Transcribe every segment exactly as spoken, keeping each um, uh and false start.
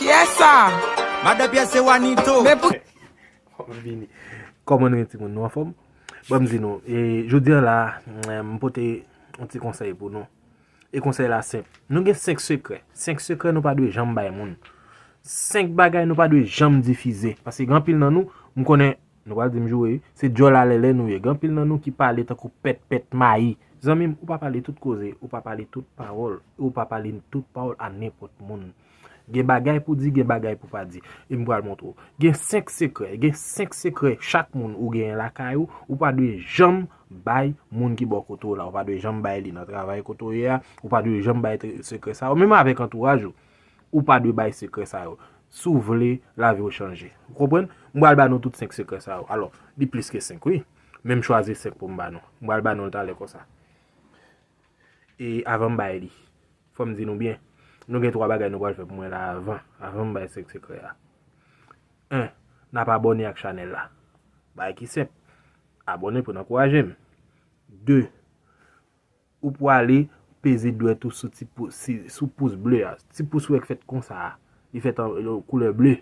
Yes sir. Madan Pyè se Wanito. Men pou Vini. Kòman nou ye timoun, nou anfòm? Bon, m di nou, e, jodi an la, m pote yon ti konsèy pou nou. E konsèy la senp. Nou gen senk sekrè. Senk sekrè nou pa dwe janm bay moun. Senk bagay nou pa dwe janm difize. Paske gen anpil nan nou, m konnen, nou pral di m joure, se djòl alèlè nou ye. Gen anpil nan nou ki pale tankou pèt pèt mayi. Zanmi m, ou pa pale tout koze, ou pa pale tout pawòl, ou pa pale tout pawòl a nenpòt moun. Gen bagay pou di, gen bagay pou pa di. E m pral montre w. Gen senk sekrè, gen senk sekrè chak moun ou genyen lakay ou, ou pa dwe janm bay moun ki bò kote w la. Ou pa dwe janm bay li nan travay kote w ye a, ou pa dwe janm bay tre- sekrè sa yo. Menm avèk antouraj ou, ou pa dwe bay sekrè sa yo. Si w vle lavi w chanje. Ou konprann? M pral ba nou tout senk sekrè sa yo. Alò, li plis ke senk wi. Men m chwazi senk pou m ba nou. M pral ba nou l talè konsa. E avan m bay li, fò m di nou byen, nou gen twa bagay nou pral fè pou mwen la avan, avan m bay senk sekrè a. En, n ap abòne ak chanèl la. Bagay ki senp. Abòne pou n ankouraje m. De, ou pwale peze dwèt ou sou ti pou- si- sou pous ble a. Ti pous ou wè k fèt konsa a. Li fèt an koulè ble.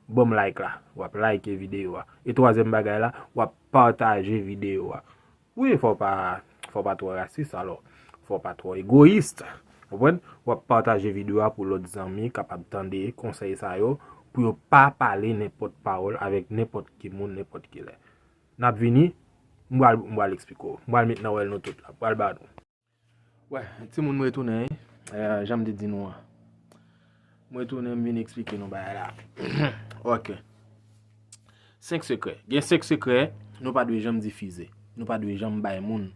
Ban m like la. W ap like videyo a. E twazyèm bagay la, w ap pataje videyo a. Wi, fò w pa, fò w pa twò rasis, alò, fò w pa twò egoyis. Konprann? W ap pataje videyo a pou lòt zanmi kapab tande konsèy sa yo, pou yo pa pale nenpòt pawòl avèk nenpòt ki moun, nenpòt ki lè. N ap vini, m pral, m pral eksplike w. M pral met nan wèl nou tout la. M pral ba nou. Wè, timoun, m retounen, wi. Eh, jan m te di nou an. M retounen, m vin eksplike nou bagay la. Ok. Senk sekrè. Gen senk sekrè nou pa dwe janm difize. Nou pa dwe janm bay moun.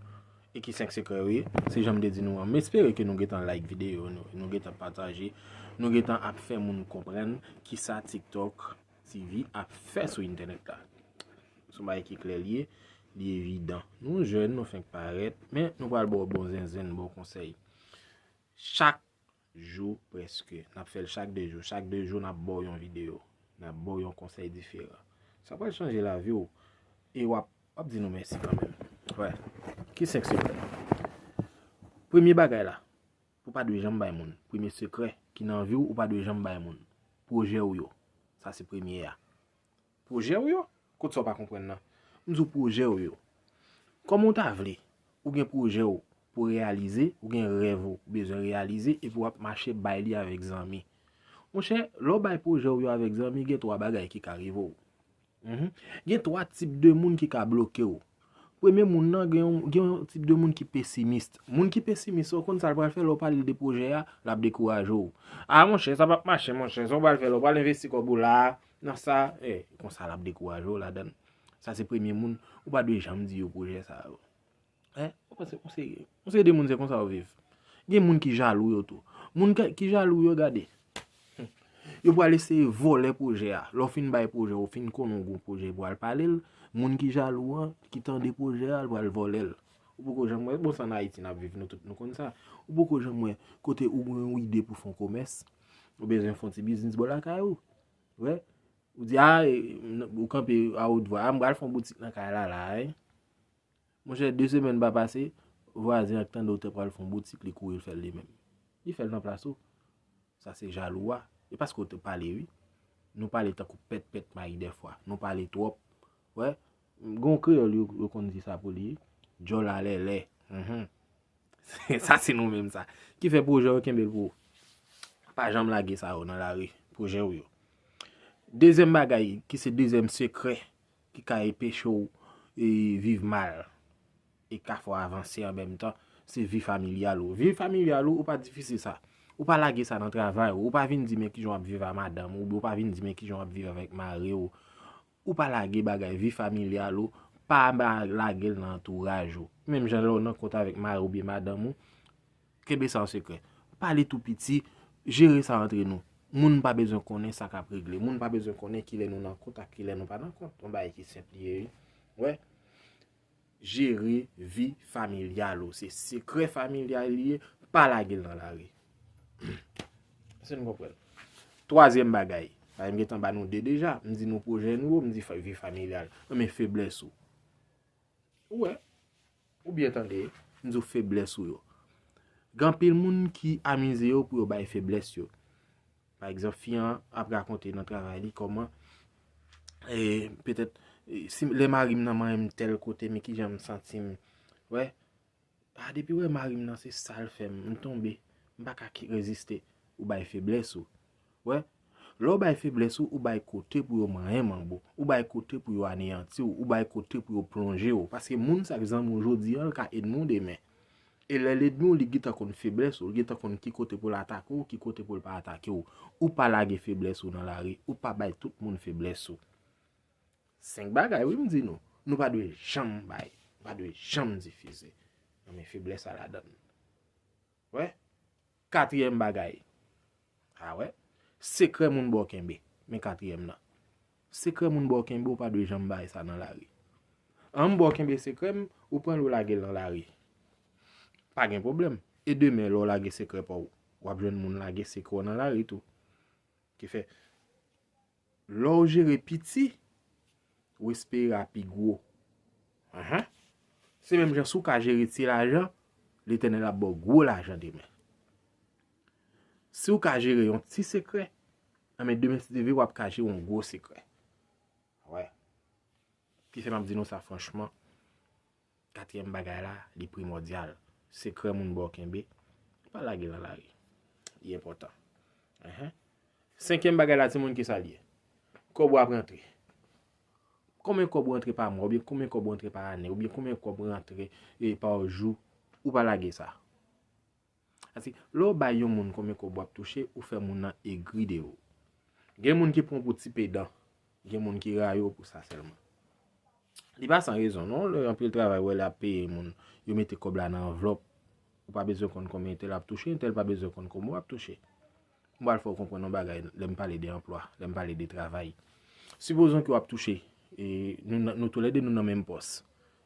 E ki senk sekrè yo ye? Se jan m te di nou an. M espere ke nou gentan like videyo, nou, nou gentan pataje, nou gentan ap fè moun konprann kisa TikTok T V ap fè sou entènèt la. Se yon bagay ki klè li ye, li evidan. Nou jèn, nou fenk parèt, men nou pral ba w bon zenzenn, bon konsèy. Chak jou prèske, n ap fè l chak de jou. Chak de jou, n ap ba w yon videyo. N ap ba w yon konsèy diferan. Sa pral chanje lavi w. E w ap, w ap di nou mèsi kanmenm. Wè. Ki senk sekrè? Premye bagay la, ou pa dwe janm bay moun. Premye sekrè ki nan vi w, ou pa dwe janm bay moun. Pwojè w yo. Sa se premye a. Pwojè w yo? Kot sa w pa konprann nan? M di w pwojè w yo. Kòman w ta vle? Ou gen pwojè w pou w reyalize, ou gen rèv ou bezwen reyalize, epi w ap mache bay li avèk zanmi. Monchè, lè w bay pwojè w yo avèk zanmi, gen twa bagay ki ka rive w. Mhm. Gen twa tip de moun ki ka bloke w. Premye moun nan, gen yon, gen yon tip de moun ki pesimis. Moun ki pesimis, ou konn sa l pral fè, lè w pale l de pwojè a, l ap dekouraje w. A, monchè, sa p ap mache, monchè, sa w pral fè, lè w pral envesti kòb ou la, nan sa, e, konsa l ap dekouraje w ladan l. Sa se premye moun, ou pa dwe janm di yo pwojè sa yo. Hein? Ou panse, yon seri, yon seri de moun se konsa yo viv. Gen moun ki jalou yo tou. Moun ki, ki jalou yo, gade. Yo pral eseye vòlè pwojè a. Lè w fin bay pwojè, ou fin konnen w gen pwojè pou al pale l, moun ki jalou an, ki tande pwojè a, l pral vòlè l. Ou poko janm wè, bon, se ann Ayiti n ap viv, nou tout nou konn sa. Ou poko janm wè kote ou gen yon ide pou fè yon komès, ou bezwen fè yon ti biznis bò lakay ou. Wè, ou di, a, e, ou kanpe a wot vwa, a, m pral fè yon boutik nan kay la, la, wi. Monchè, de semèn pa pase, vwazen an k tande w te pral fè yon boutik, li kouri l fè l li menm. Li fè l nan plas ou. Sa se jalou a. E paske w te pale, wi. Nou pale tankou pèt pèt mayi dèfwa. Nou pale twòp. Wè, gen yon kreyòl yo, yo konn di sa pou li, djòl alèlè. Mhm. Sa se nou menm sa. Ki fè pwojè yo kenbe l pou ou. Pa janm lage sa yo nan lari. Pwojè w yo. Dezyèm bagay, ki se dezyèm sekrè ki ka enpeche w, e, viv mal e ka fè w avanse an menm tan, se vi familyal ou. Vi familyal ou, ou pa difize sa. Ou pa lage sa nan travay ou. Ou pa vin di men kijan w ap viv a madanm ou, oubyen ou pa vin di men kijan w ap viv avèk mari w. Ou pa lage bagay vi familyal ou, pa ba- lage l nan antouraj ou. Menm jan lè w nan kont avèk mari w oubyen madanm ou, kenbe sa an sekrè. Pale tou piti, jere sa antre nou. Moun pa bezwen konnen sa k ap regle. Moun pa bezwen konnen kilè nou nan kont ak kilè nou pa nan kont. Yon bagay ki senp li ye, wi. Wè. Jere vi familyal ou. Se sekrè familyal li ye, pa lage l nan lari. Èske nou konprann? Twazyèm bagay, bagay m gentan ba nou de deja, m di nou pwojè nou yo, m di fa- vi familyal. Nan men feblès ou. Ou wè, ou byen tande, m di w feblès ou yo. Gen anpil moun ki amize yo pou yo bay feblès yo. Pa egzanp, fi an ap rakonte nan travay li kòman, e, petèt, e, si lè mari m nan manyen m tèl kote, men kijan m santi m. Wè, a, depi w wè mari m nan se sa l fè m, m tonbe, m pa ka ki-, reziste, ou bay feblès ou. Wè, lè w bay feblès ou, ou bay kote pou yo manyen manbo, ou bay kote pou yo aneyanti w, ou bay kote pou yo plonje w. Paske moun sa k zanmi w jodi an, l ka ènmi w demen. E lè l ènmi w, li gentan konn feblès ou, li gentan konn ki kote pou l atake w, ki kote pou l pa atake w. Ou pa lage feblès ou nan lari, ou pa bay tout moun feblès ou. Senk bagay, wi, m di nou, nou pa dwe janm bay, pa dwe janm difize. Nan men feblès sa ladann. Wè. Katriyèm bagay. A wè. Sekrè moun ba w kenbe. Men katriyèm nan. Sekrè moun ba w kenbe, ou pa dwe janm bay sa nan lari. An m ba w kenbe sekrè m, ou pran l ou lage l nan lari. Pa gen pwoblèm. E demen, lè w lage sekrè pa w, w ap jwenn moun lage sekrè w nan lari tou. Ki fè, lè w jere piti, ou espere a pi gwo. Ahan. Se menm jan si w ka jere ti lajan, Letènèl ap ba w gwo lajan demen. Si w ka jere yon ti sekrè, anben demen si Dye vle w ap ka jere yon gwo sekrè. Wè. Ki fè m ap di nou sa franchman, katriyèm bagay la, li primòdyal. Sekrè moun ba w kenbe, pa lage l nan lari. Li enpòtan. Enhen. Senkyèm bagay la, timoun, ki sa l ye? Kòb w ap rantre. Konbyen kòb ou rantre pa mwa, oubyen konbyen kòb ou rantre pa ane, oubyen konbyen kòb ou rantre, e, pa jou, ou pa lage sa. Paske lè w bay yon moun konbyen kòb w ap touche, ou fè moun nan egri de ou. Gen moun ki pran w pou ti pedan, gen moun ki rayi w pou sa sèlman. Li pa san rezon, non, lè anpil travay, w wè l ap peye moun, yo mete kòb la nan anvlòp, ou pa bezwen konn konbyen entèl ap touche, entèl pa bezwen konn konbyen w ap touche. M pral fè w konprann yon bagay lè m pale de anplwa, lè m pale de travay. Sipozon ke w ap touche, e, nou, nou toulède nou nan menm pòs,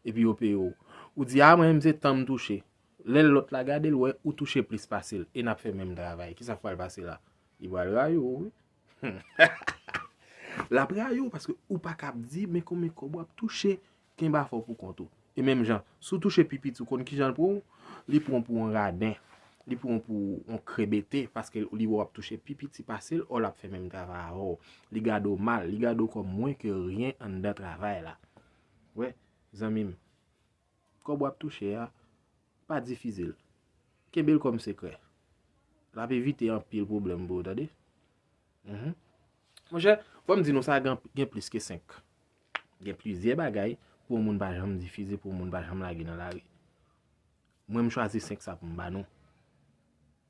epi yo peye w. Ou di, a, mwen menm se tan m touche. Lè lòt la gade l, wè ou touche plis pase l, e n ap fè menm travay. Kisa k pral pase la? Li pral rayi w, wi. L ap rayi w paske ou pa kab di, men konbyen kòb w ap touche, kenbe afè w pou kont ou. E menm jan, si w touche pi piti, ou konn kijan l pran w? Li pran w pou yon raden, li pran w pou yon krebete, paske li wè w ap touche pi piti pase l, ò l ap fè menm travay avè w. Li gade w mal, li gade w kòm mwen ke ryen anndan travay la. Wè, zanmi m, kòb w ap touche a, pa difize l. Kenbe l kòm sekrè. L ap evite anpil pwoblèm pou ou, tande. Mhm. Monchè, fò m di nou sa, gen, gen plis ke senk. Gen plizyè bagay pou yon moun pa janm difize, pou yon moun pa janm lage nan lari. Mwen, m chwazi senk sa pou m ba nou.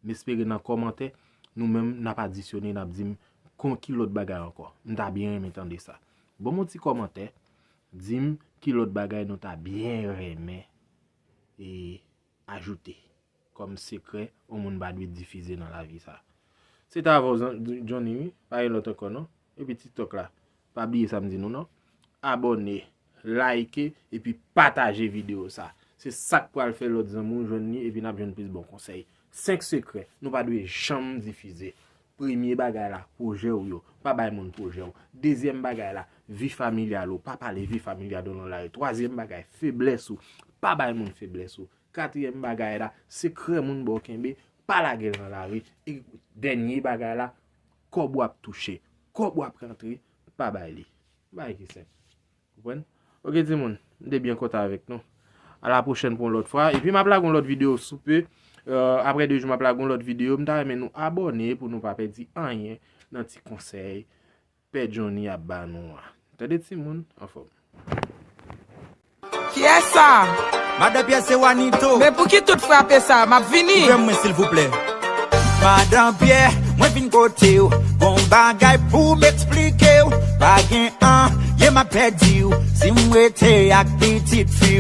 M espere nan kòmantè, nou menm, n ap adisyone, n ap di m kon ki lòt bagay ankò. M ta byen renmen tande sa. Ban m yon ti kòmantè, di m ki lòt bagay nou ta byen renmen, e, ajoute kòm sekrè yon moun pa dwe difize nan lavi sa. Se ta avè w, Johnny, wi, pa gen lòt ankò, non. Epi TikTok la, pa bliye sa m di nou, non. Abòne, like, epi pataje videyo sa. Se sa k pral fè lòt zanmi w jwenn li, epi n ap jwenn plis bon konsèy. Senk sekrè nou pa dwe janm difize. Premye bagay la, pwojè w yo. Pa bay moun pwojè w. Dezyèm bagay la, vi familyal ou. Pa pale vi familyal ou nan lari. Twazyèm bagay, feblès ou. Pa bay moun feblès ou. Katriyèm bagay la, sekrè moun ba w kenbe, pa lage l nan lari. E dènye bagay la, kòb w ap touche, kòb w ap rantre, pa bay li. Bagay ki senp. Konprann? Oke, timoun, m te byen kontan avèk nou. A la pwochèn pou yon lòt fwa. Epi m ap lage yon lòt videyo sou pe. Euh, apre de jou, m ap lage yon lòt videyo. M ta renmen nou abòne pou nou pa pèdi anyen nan ti konsèy Pè Johnny ap ba nou an. Tande timoun, anfòm. Kiyès sa? Madan Pyè se Wanito. Men pouki tout frape sa? M ap vini. Ouvè mwen, silvouplè. Madan Pyè, mwen vin kote w. Gon bagay pou m eksplike w. Pa gen anyen m ap pèdi w. Si m rete ak pitit fi w.